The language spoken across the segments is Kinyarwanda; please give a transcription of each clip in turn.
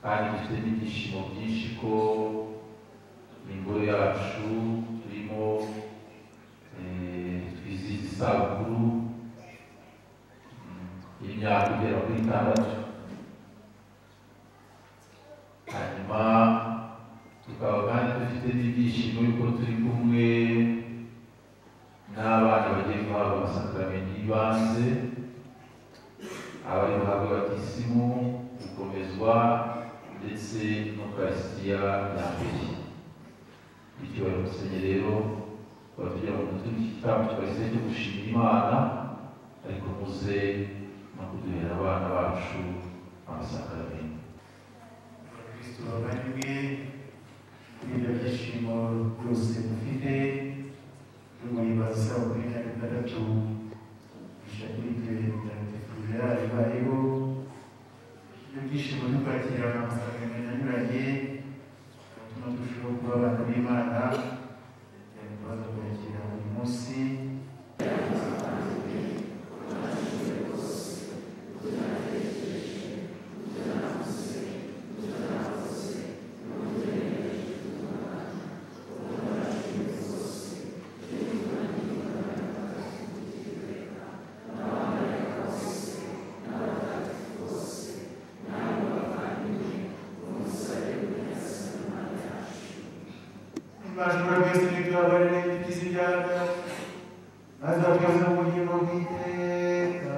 Kandi dufite n'ibyishimo byinshi ko ingoro yacu turimo twizihiza isabukuru y'imyaka igera kuri 6. Hanyuma tukaba kandi dufite n'ibyishimo yuko turi kumwe n'abana bagiye guhabwa amasakramentu y'ibanze, abari buhabwe batisimu, gukomezwa ndetse n'Ukarisitiya ya mbere. Bityo baramusenye rero batugira ngo duture iki gitambo cy'Ukarisitiya cyo gushimira Imana, ariko muze no kuduhera abana bacu amasakramentu. Abakristu bavandimwe, muri ibyo byishimo byose dufite byo guhimbaza isabukuru y'imyaka 6 Chapitre Mutagatifu Gerard ibayeho, ibyo byishimo byo kwakira amasakramentu anyuranye atuma turushaho kuba abana b'Imana, cyane kubaza kwakira buri munsi. Imana twese ntitubabarire ibigize ibyaha, maze atweze mu bugingo bw'iteka.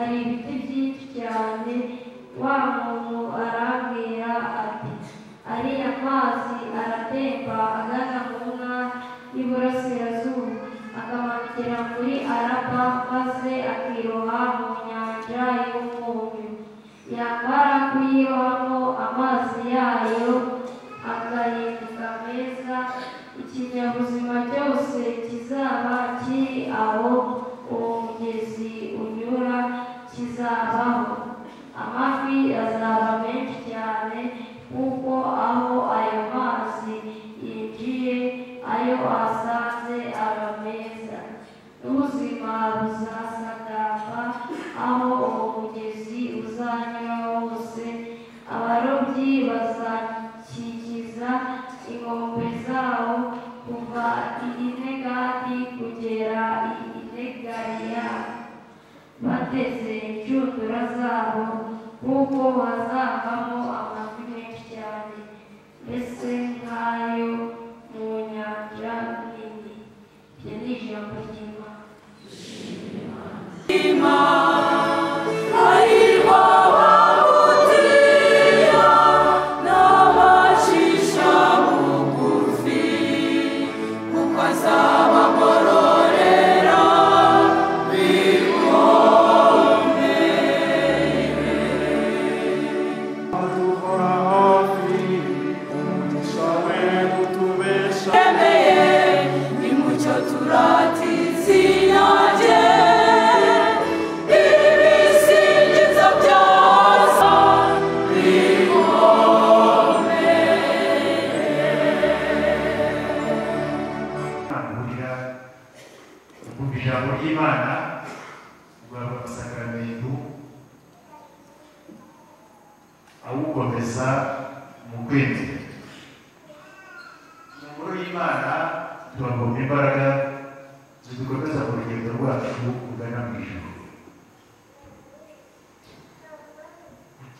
Hari ibiti byinshi cyane. Wa muntu arambwira ati: "Ariya mazi aratemba agana mu ntara y'iburasirazuba, akamanukira muri Araba, maze akiroha mu Nyanja y'Umunyu. Yamara kuyirohamo, amazi yayo agahinduka meza. Ikinyabuzima cyose kizaba kiri aho uwo mugezi unyura kizabaho. Amafi azaba menshi cyane, kuko aho ayo mazi yinjiye, ayo asanze aba meza. N'ubuzima buzasagamba aho uwo mugezi uzanyura hose. Abarobyi bazakikiza inkombe zawo kuva i Enigadi kugera i Enegayimu, bateze inshundura zabo, kuko hazavamo amafi menshi cyane, mbese nk'ayo mu nyanja nini." Iryo ni ijambo ry'Imana. Ijambo ry'Imana, guhabwa amasakaramentu awukomeza mu kwemera. Mu ngoro y'Imana tubagomba imbaraga zidukomeza mu rugendo rwacu rugana mu ijuru.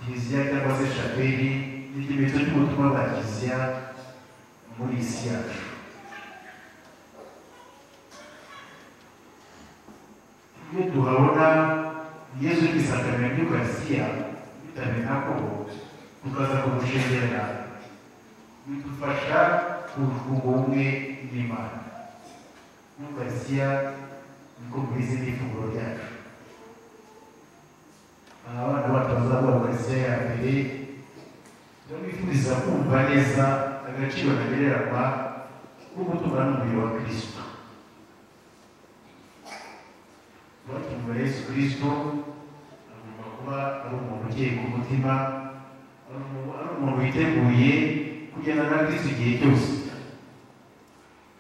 Kiliziya cyangwa se shapeli ni ikimenyetso cy'ubutumwa bwa Kiliziya muri isi yacu. Iyo tuhabona Yezu ku isakaramentu ry'Ukaristiya bitamenako, tukaza kumushengera, bidufasha kunga ubumwe n'Imana. Ukaristiya niko mubizi ni ifunguro ryacu. Abana bacu bazahabwa Ukaristiya ya mbere, ndabifuriza kumva neza agaciro ntagereranywa ko gutunga n'umubiri wa Kristo. Batumva Yesu Kristo agomba kuba ari umuntu ukeye ku mutima, ari umuntu witeguye kugenda na Kristo igihe cyose,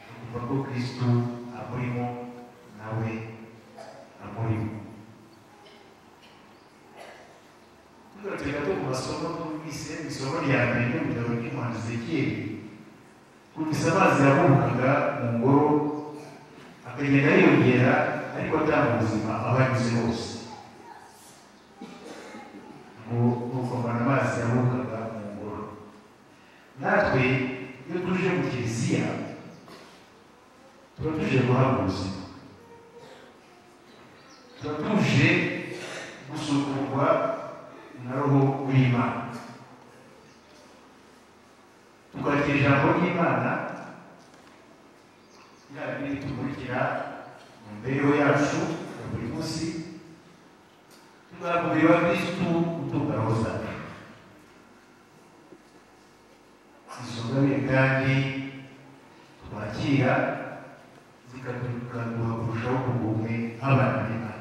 akumva ko Kristo amurimo nawe amurimo. Tugarutse gato ku masomo twumvise, mu isomo rya mbere ryo mu gitabo cy'umuhanuzi Ezekiyeli, twumvise amazi yahubukaga mu ngoro akagenda yiyongera, ariko atanga ubuzima aho anyuze hose. Ngo nuko mbona amazi yahubukaga mu ngoro. Natwe iyo tuje mu kiliziya tuba tuje guhabwa ubuzima, tuba tuje gusukurwa na Roho w'Imana, tukakira ijambo ry'Imana, yaba ibindi tumurikira mu mibereho yacu ya buri munsi, tugahabwa umubiri wa Kristu utunga roho zacu. Izo ngabire kandi twakira zikaduha kurushaho kunga ubumwe nk'abana b'Imana.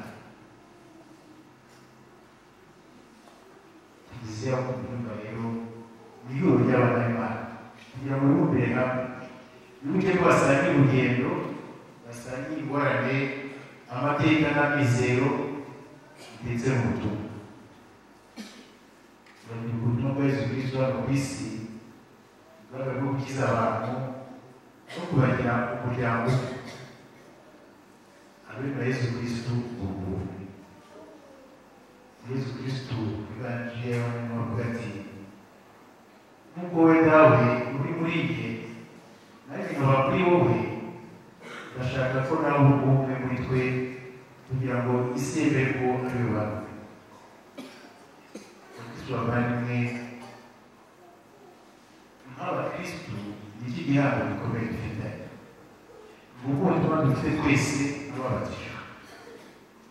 Kiliziya ku byumba rero ni ihuriro ry'abana b'Imana, kugira ngo bibumbire hamwe, bibuke ko basangiye urugendo, basangiye ingorane, amateka n'amizero, ndetse n'ubutumwa. Urubyiruko, ubutumwa bwa Yesu Kristo hano ku isi bwabaye bwo gukiza abantu no kubagira umuryango umwe. Abemera Yesu Kristo ubu, Yesu Kristo ivanjiri avuga ati: "Nk'uko wowe Dawe uri muri njye, nanjye nkaba kuri wowe, ndashaka ko nawe uba umwe muri twe, kugira ngo isi yemere ko ari we bantu." Kristo bavandimwe, nk'abakristu ni iki gihango gikomeye dufitanye? Nguko ubutumwa dufite twese n'ababatijwe,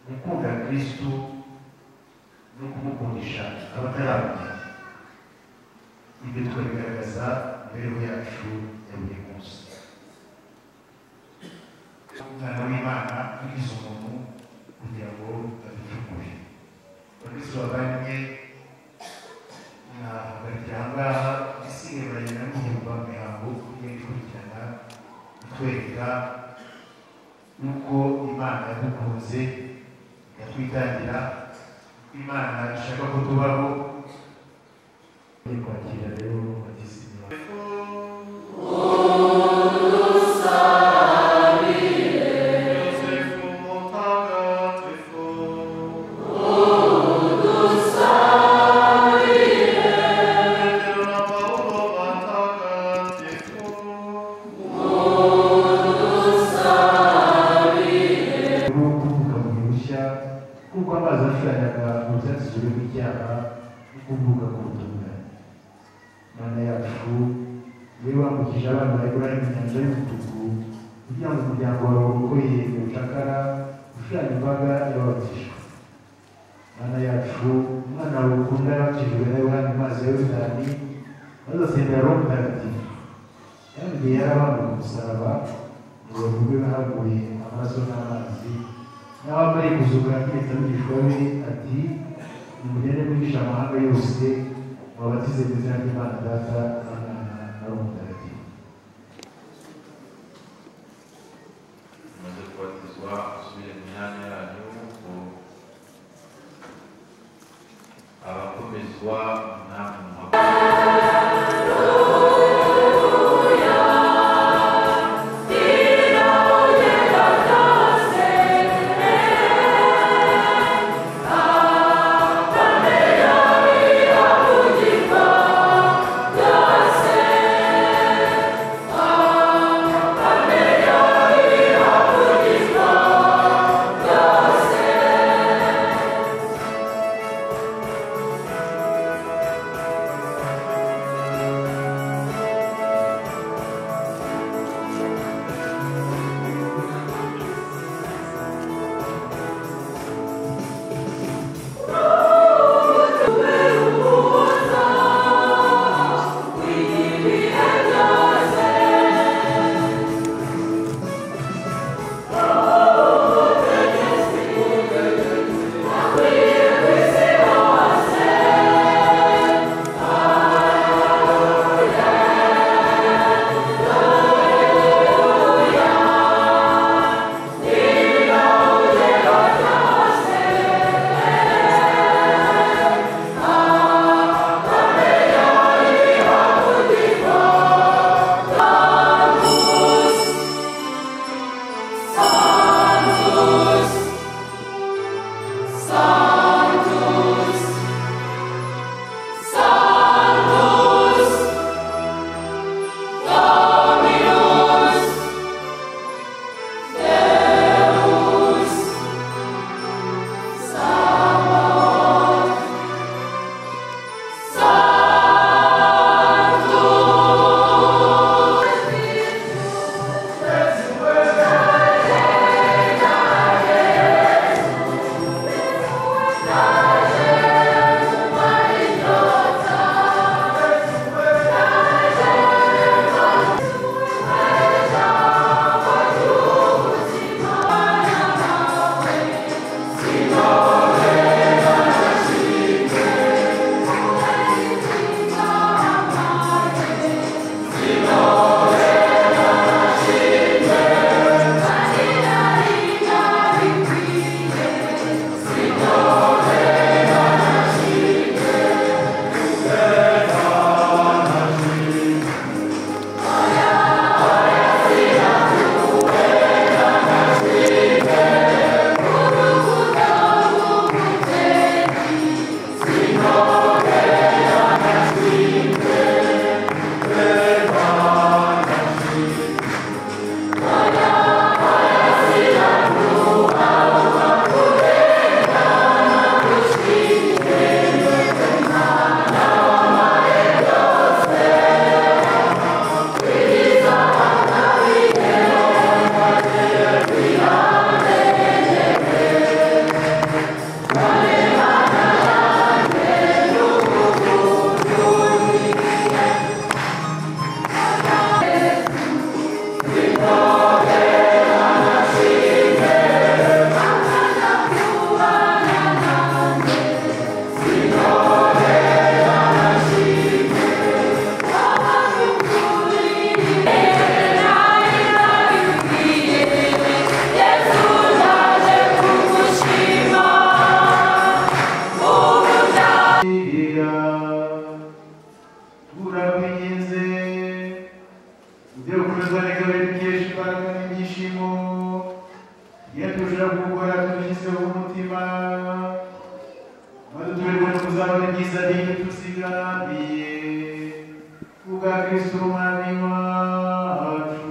gukunda Kristu no kumukundisha abataramumenya. Ibyo tukabigaragaza mu mibereho yacu ya buri munsi. Umwana w'Imana wigize umuntu kugira ngo aducungure. Bakristo bavandimwe, nahagarikira aha ngaha, isigaye baragenda muhimba mihango igenda ikurikirana itwereka yuko Imana yadukunze ikatwitangira, Imana ishaka ko tubaho. Kwakira rero batisimu. Kuvuka mu bushya, kuko amazi ashushanyaga ububyatsi bw'icyaha no kuvuka ku butungane. Mana yacu, wowe wambukije abana ba Iburahimu inyanja y'umutuku kugira ngo umuryango wawe urokoye mu bucakara ushushanya imbaga y'ababatijwe. Mana yacu, umwana wawe ukunda yabatijwe na Yohani mu mazi ya Yorodani, maze asendera Roho Mutagatifu. Kandi igihe yari abambwe ku musaraba, mu rubavu rwe haguye amaraso n'amazi, naho amariye kuzuka yategetse abigishwa be ati: nimugende mwigishe amahanga yose, mubabatize mu izina ry'Imana Data na Mwana na Roho Mutagatifu. Mumaze kubatizwa musubire mu myanya yanyu, kuko abakomezwa namwe muhaguruke. Iyo turushaho gukora tubishyizeho umutima, maze tuberwe no kuzabona ibyiza n'ibyo tuzigambiye kubwa Kristo Umwami wacu.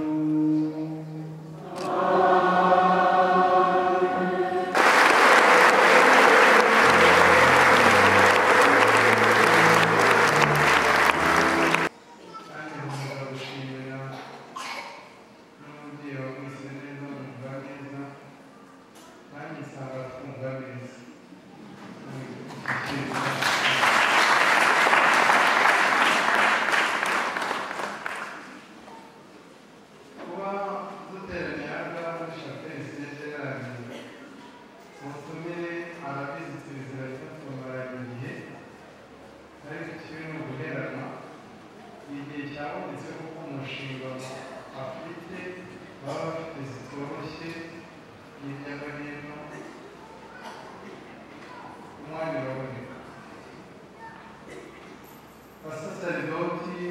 Kandi nkomeza gushimira n'umubyeyi wamwise neza, mwumva neza, nanjye nsanga twumva neza. Kuba duteraniye aha ngaha muri Chapelle Saint Gerard, ubutumire arabizi tubiziranye tumaranye igihe, ariko ikibi ni uguheranwa. Igihe cyabonetse kuko umushinga afite baba bafite zitoroshye hirya no hino, umwanya uraboneka. Abasaseridoti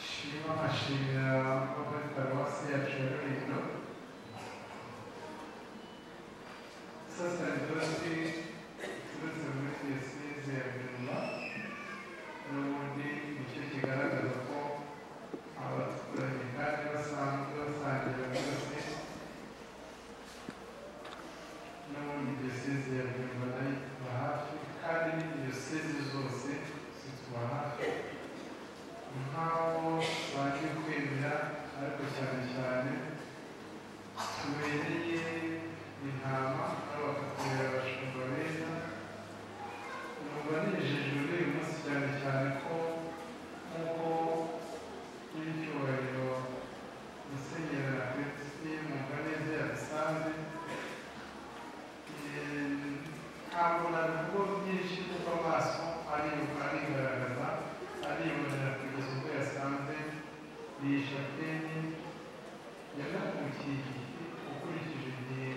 shima nkashimira bo muri paruwasi yacu ya Rulindo. Abasaseridoti uturutse muri diyoseze ya Byumba, n'ubundi nicyo kigaragaza ko abaturage kandi basanzwe basangira byose, n'ubundi diyoseze ya Byumba nayo ituba hafi, kandi ni diyoseze zose zituba hafi nk'aho baje kwemera, ariko cyane cyane tubereye intama nabo bakatubera abashumba beza. Numva nejejwe n'uyu munsi cyane cyane ko nk'uko nyiricyubahiro Musenyeri Alexis Mwumvaneza yabisanze, ntabwo nabivuga byinshi kuko amaso arigaragaza, aribonera kugeza ubwo yasanze iyi shapeli yanakukiye igiti ukurikije igihe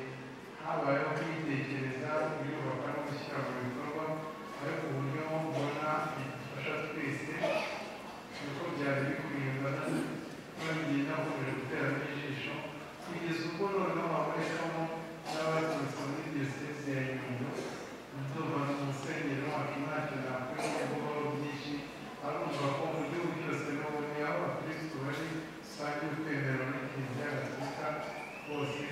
habayeho kuyitekereza, kuyubaka no gushyira mu bikorwa, ariko uburyo mbona idufasha twese niko byari bikwiye. Mbona nongeye nakomeje guteramo ijisho kugeza ubwo noneho habonekamo n'abaturutse muri diyoseze ya Nyundo. Ndumva n'umusenyeri wacu ntacyo nakwiye byinshi, arumva ko mu gihugu cyose n'ubundi aho abakirisitu bari rusange ukwemera muri Kiliziya Gatolika bose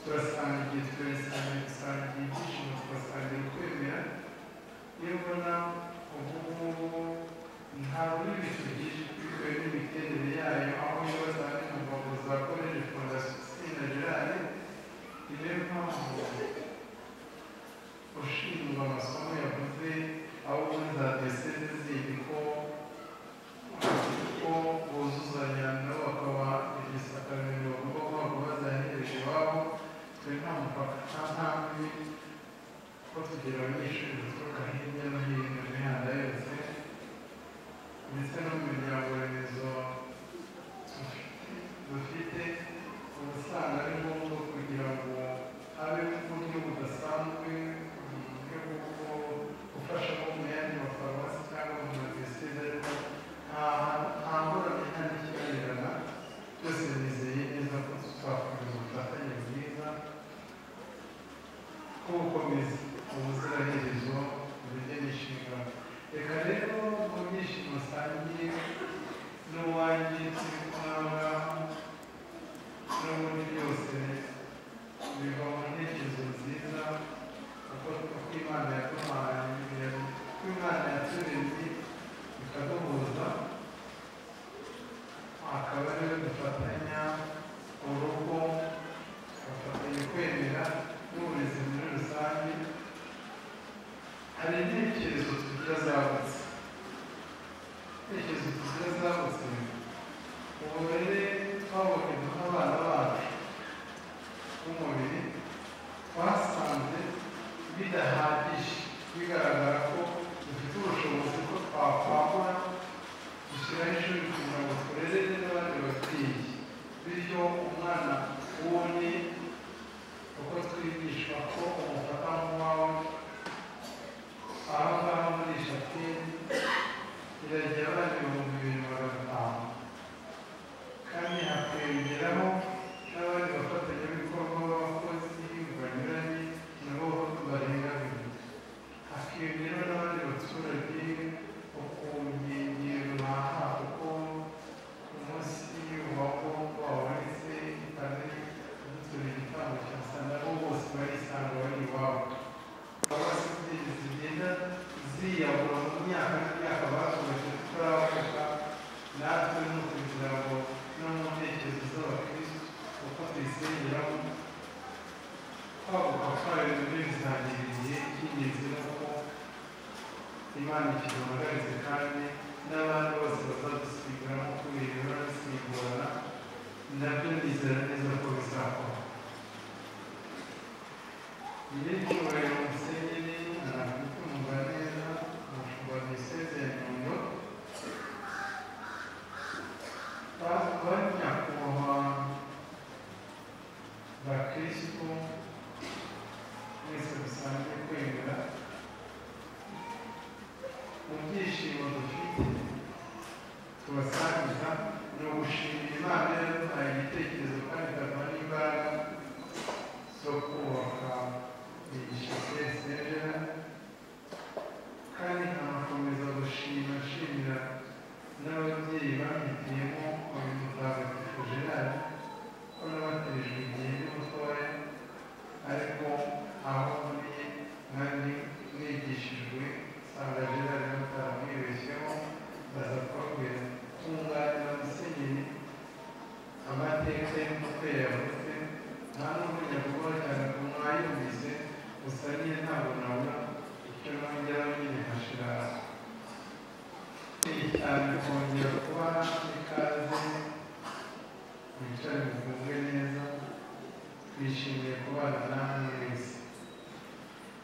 turasangiye, turasangiye, dusangiye ibyishimo, tugasangira ukwemera. Iyo mbona ubu ngubu nta rurimi tugiye bitewe n'imiterere yayo, aho yubatse ari mu mbago za Collège Fondation Sina Gerard. Ni nayo mpamvu ushinzwe amasomo yavuze abo muri za diyoseze zindi ko buzuzanya, nabo bakaba igisakaramentu bagomba guhabwa bazahereje iwabo. Twe nta mupaka, nta ntambwe, ko tugira abanyeshuri baturuka hirya no hino imihanda yose, ndetse no mu miryango remezo dufite, uba usanga ari ngombwa kugira ngo habeho uburyo budasanzwe mu buryo bwo gufasha abo mu yandi maparuwasi cyangwa mu madiyoseze, ariko nta ngorane nta n'ikibarirana. Byose nizeye neza ko tuzakomeza ubufatanye bwiza bwo gukomeza ubuziraherezo ndetse n'inshingano. Reka rero mu byishimo nsangiye n'uwanjye turi kumwe aha ngaha, n'ubundi byose biva mu ntekerezo nziza, kuko uko Imana yaduhaye, uko Imana yaturemye ikaduhuza, akaba ariwe dufatanya urugo, tugafatanya kwemera n'uburezi muri rusange. Hari intekerezo tugira zagutse, intekerezo tugira zagutse. Uburere twabonye duha abana bacu b'umubiri twasanze bidahagije, bigaragara ko dufite ubushobozi ko twakwambura dushyiraho ishuri kugira ngo turere n'abandi babyeyi, bityo umwana ubone uko twigishwa ko umufata nk'uwawe. Aha ngaha muri shapeli iragira abana 2000. Natwe ni ukugira ngo no mu ntekerezo z'abakristo uko tuyisengeramo, kwaguka kwayo nabyo bizagira igihe. Icy'ingenzi ni uko Imana ikiduhagaritse, kandi n'abandi bose bazadusimbura nk'uko ibihe bihora bisimburana, nabyo nizera neza ko bizakora. Nyiricyubahiro Musenyeri Anaclet Munganeza, umushumba wa Diyoseze ya Nyundo, ba nyakubahwa bakristu mwese dusanzwe kwemera, mu byishimo dufite tubasangiza ni ugushimira Imana yaduhaye igitekerezo kandi ikaduha n'imbaraga zo kubaka iyi chapelle Saint Gérard, kandi nkanakomeza gushima nshimira n'ababyeyi bampitiyemo uyu mutagatifu Gerard, ko nabatirijwe igihe ndi mutoya, ariko aho muri nari nigishijwe nsanga Gerard bataramwibeshyeho, baza kubabwira kunganira Musenyeri amateka y'umutwe yavuze. Nta nubwo njya cyane ku mwayumvise, gusa nyine ntabwo nabura icyo nongeraho, nyine nkashira cyane kongera kubaha ikaze, mwicare mugubwe neza, twishimiye kubana namwe mwese.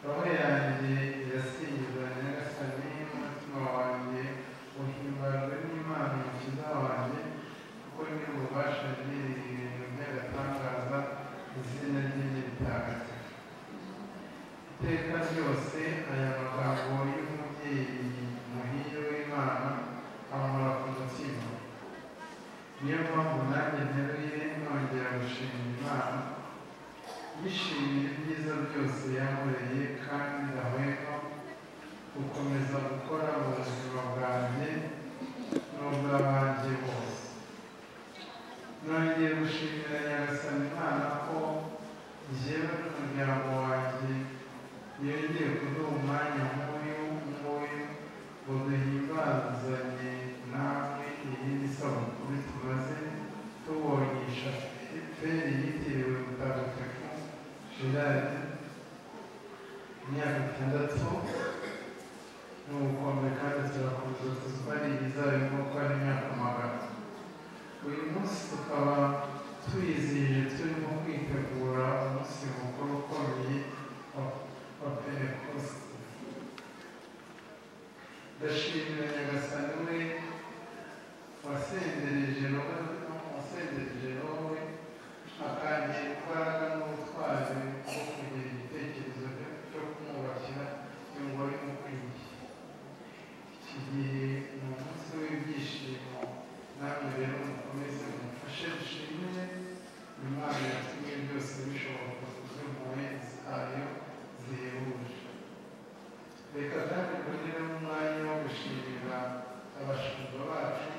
Roho yanjye irasingiza Nyagasani, umutima wanjye uhimbajwe n'Imana Umukiza wanjye, kuko nyir'ububasha yagiriye ibintu by'agatangaza, izina rye ni ritagatifu iteka ryose. Aya magambo y'umubyeyi muhire w'Imana ankora ku mutima. Niyo mpamvu nanjye nteruye nongera gushimira Imana, yishimira ibyiza byose yankoreye kandi ndahwema gukomeza gukora mu buzima bwanjye n'ubw'abanjye bose. Nongeye gushimira Nyagasani Imana ko njyewe n'umuryango wanjye yongeye kuduha umwanya nk'uyu nguyu ngo duhimbazanye namwe iyindi sabukuru tumaze tubonye shapeli yitiriwe mutagatifu Gerard. Imyaka 6 ni ubukombe, kandi turakomeza tuzi ko ari izabimo ko ari imyaka 100. Uyu munsi tukaba tuyizihije turimo kwitegura umunsi mukuru ukomeye wa Pentekoste. Ndashimira Nyagasani we wasendereje roho we, akangira imbaraga n'ubutwari bwo kugira igitekerezo cyo kumwubakira ingoro imukwiye. Iki gihe ni umunsi w'ibyishimo, namwe rero mukomeze mumfashe dushimire Imana yatumye byose bishoboka kubw'impuhwe zayo zihebuje. Reka kandi mboneraho umwanya wo gushimira abashumba bacu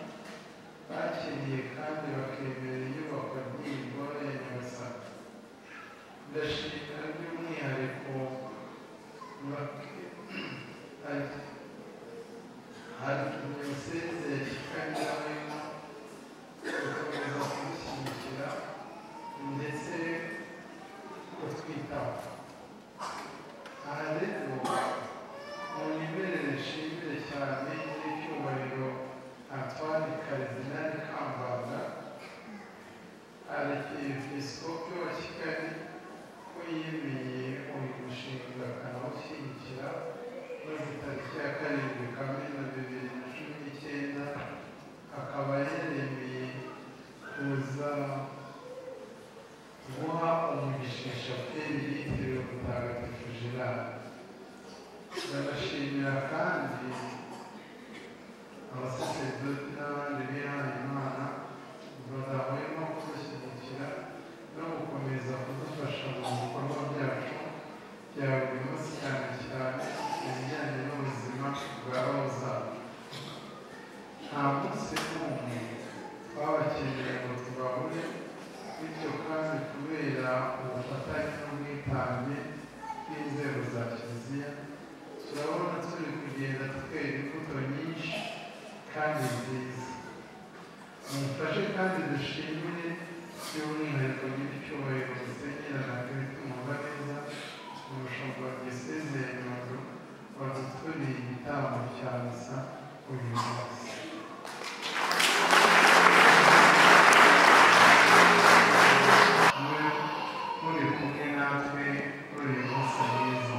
bakiriye kandi bakemera iyubakwa ry'iyi ngoro ya Nyagasani. Ndashimira by'umwihariko Arikidiyoseze ya Kigali n'abahema gukomeza kudushyigikira ndetse kutwitaho. Aha rero munyemerere nshimire cyane nyiricyubahiro Antoine Karidinali Kambanda, Arkiyepiskopi wa Kigali, ko yemeye uyu mushinga akanawushyigikira, maze tariki ya 7 Kamena 2019 akaba yaremeye kuza guha umugisha shapeli yitiriwe mutagatifu Gerard. Ndabashimira kandi abasaserdoti n'abandi bihaye Imana badahwema kudushyigikira no gukomeza kudufasha mu bikorwa byacu bya buri munsi, cyane cyane ibijyanye n'ubuzima bwa roho zacu. Nta munsi n'umwe twabakeneye ngo tubabure, bityo kandi kubera ubufatanye n'ubwitange bw'inzego za Kiliziya, turabona turi kugenda twera imbuto nyinshi kandi nziza. Mumfashe kandi dushimire by'umwihariko nyiricyubahiro Musenyeri Anaclet Mwumvaneza, umushumba wa Diyoseze ya Nyundo, waduturiye igitambo cya misa uyu munsi. Muri kumwe natwe kuri uyu munsi mwiza.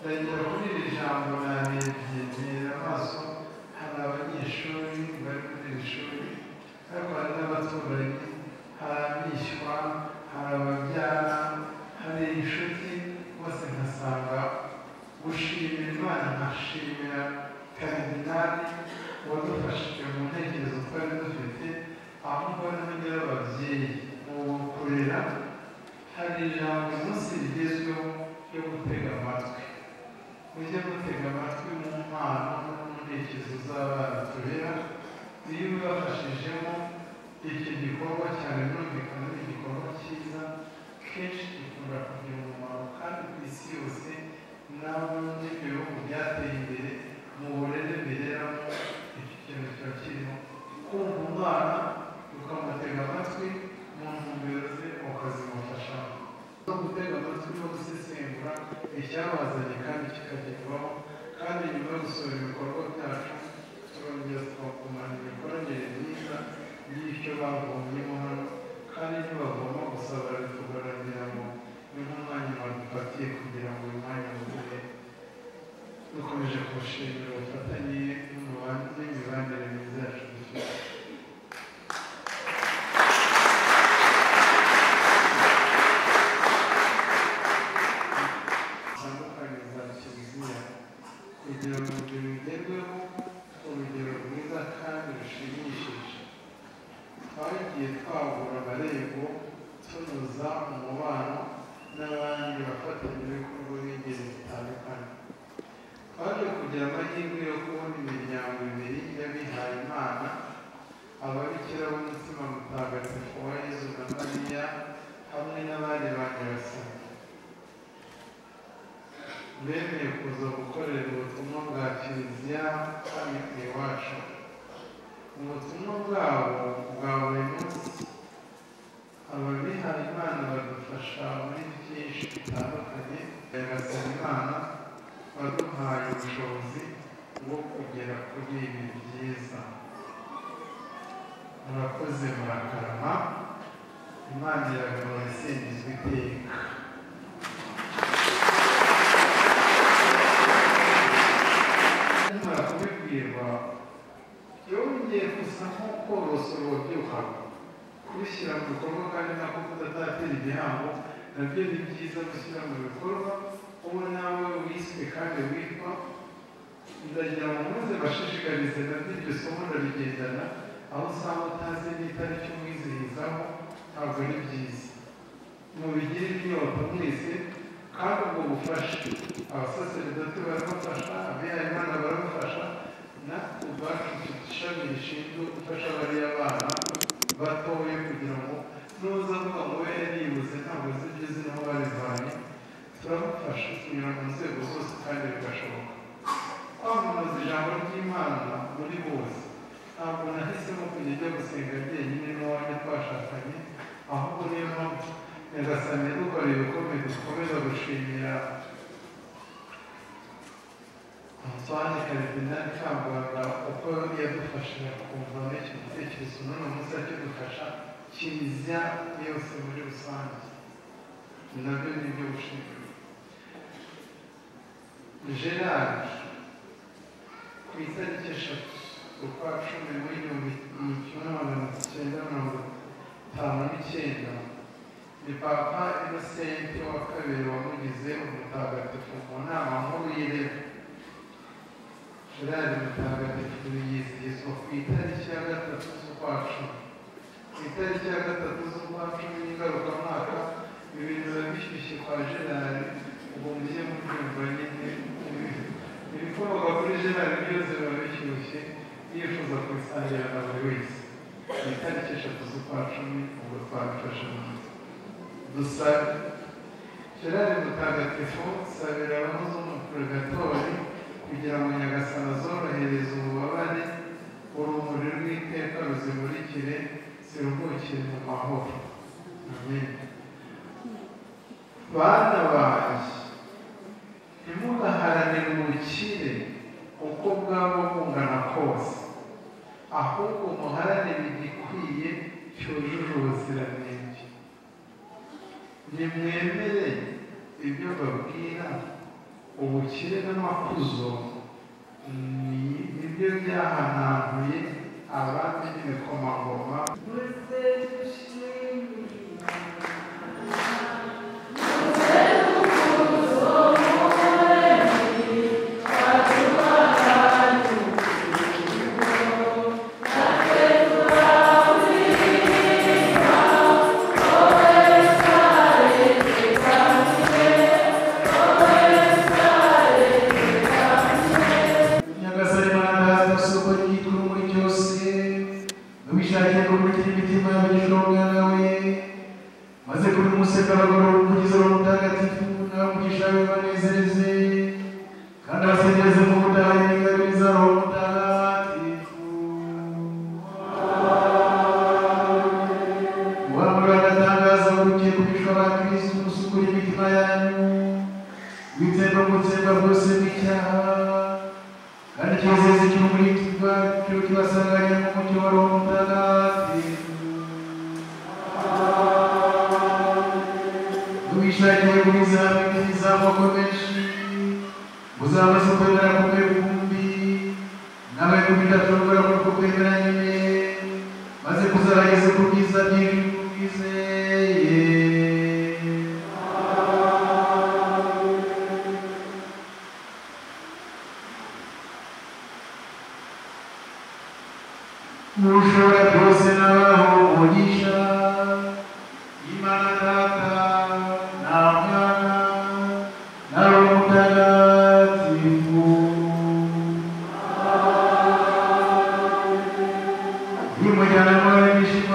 Ndagira kuri iri jambo narebye ntera amaso, hari abanyeshuri bari muri iri shuri, ariko hari n'abaturanyi, hari abishywa, hari ababyara, hari inshuti, bose nkasanga gushimira Imana, nkashimira Karidinali wadufashije mu ntekerezo twari dufite, aho mbona ngira ababyeyi mu kurera. Hari ijambo umunsi rigezweho ryo gutega amatwi. Mujye mutega amatwi mu mpano no mu ntekerezo z'abana turera. Iyo ubibafashijemo iki gikorwa cyane, birumvikana ni igikorwa cyiza, kenshi gikunda kugira umumaro kandi ku isi yose n'abo n'ibyo bihugu byateye imbere mu burere bireramo iki kintu kiba kirimo kumva umwana ukamutega amatwi mu ntumbero ze ukazimufashamo. No gutega amatwi no gusesengura icyabazanye kandi kikagerwaho, kandi nyuma yo gusura ibikorwa byacu turongera tukagumana imikoranire myiza y'icyo bavomyemo hano, kandi ntibavoma gusa barabitugarurira ngo ni nk'umwanya badufatiye kugira ngo uyu mwanya mube. Dukomeje kuwushimira ubufatanye n'imibanire myiza yacu dufite. Zitandukanye za Kiliziya kugira ngo ibyo bigerweho ku rugero rwiza kandi rushimishije. Twagiye twagura amarembo, tunoza umubano n'abandi bafatanyabikorwa b'ingeri zitandukanye. Twaje kugira amahirwe yo kubona imiryango ibiri y'abihaye Imana, ababikira b'umutima mutagatifu wa Yezu na Mariya hamwe n'abandi ba Nyagasani bemeye kuza gukorera ubutumwa bwa Kiliziya hano iwacu. Ubutumwa bwabo bwa buri munsi, ababihaye Imana badufasha muri byinshi bitandukanye. Nyagasani Imana waduhaye ubushobozi bwo kugera kuri ibi byiza. Murakoze, murakarama. Imana iragahora isingizwa iteka. Nimara kubibwirwa yongeye gusa nko korosora uwabyukaga, kubishyira mu bikorwa, kandi nako kudatatira igihango nabyo ni byiza gushyira mu bikorwa uwo nawe wiswe kandi witwa. Ndagira ngo muze bashishikarize nabyo iryo somo ndarigendana, aho usanga utazi n'itariki umwizihizaho, ntabwo ari byiza. Mubigire inyota mwese, kandi ubwo bufasha abasaseredoti barabafasha, abihayimana barabafasha, natwe ubwacu dufite ishami rishinzwe gufasha bariya bana batoya kugira ngo nuza avuga ngo we yaribuze ntabwo azi ibyo uzi n'aho babivanye, turabafasha tunyura mu nzego zose kandi bigashoboka. Kwamamaza ijambo ry'Imana muri bose, ntabwo nahisemo kujya njya gusenga jyenyine n'uwanjye twashakanye, ahubwo niyo mpamvu Nyagasani yadukoreye ibikomeye dukomeza gushimira Antoine Karidinali Kambanda uko yadufashije kumva n'icyo gitekerezo n'uno munsi akidufasha Kiliziya yose muri rusange, nabyo ni ibyo gushimira. Gerard ku itariki 3 z'ukwa 10 muri 1959 ni Papa Innocent wa II wamugize umutagatifu mu nama nkuru y'Irema. Gerard mutagatifu yizihizwa ku itariki ya 3 z'ukwa 10. Ku itariki ya 3 z'ukwa 10 y'ingarukamwaka, ibintu biba bishyushye kwa Gerard, ubwo mujye mubyumva nyine. Ibikomoka kuri Gerard byose biba bishyushye, yifuza kubisangira na buri wese. Ku itariki 3 z'ukwa 10 ubwo twabifashe mu mutwe. Dusabe. Gerard mutagatifu, sabira roho zo mu purgatori kugira ngo Nyagasani azorohereze ububabare. Uri Bana banjye, ntimugaharanire ubukire uko bwaba bungana kose, ahubwo muharanire igikwiye cyujuje ubuziranenge. Nimwemere ibyo babwira, ubukire n'amakuzo nibyo byahanantuye abami n'ibikomangoma. Nimujyana muri ibyishimo.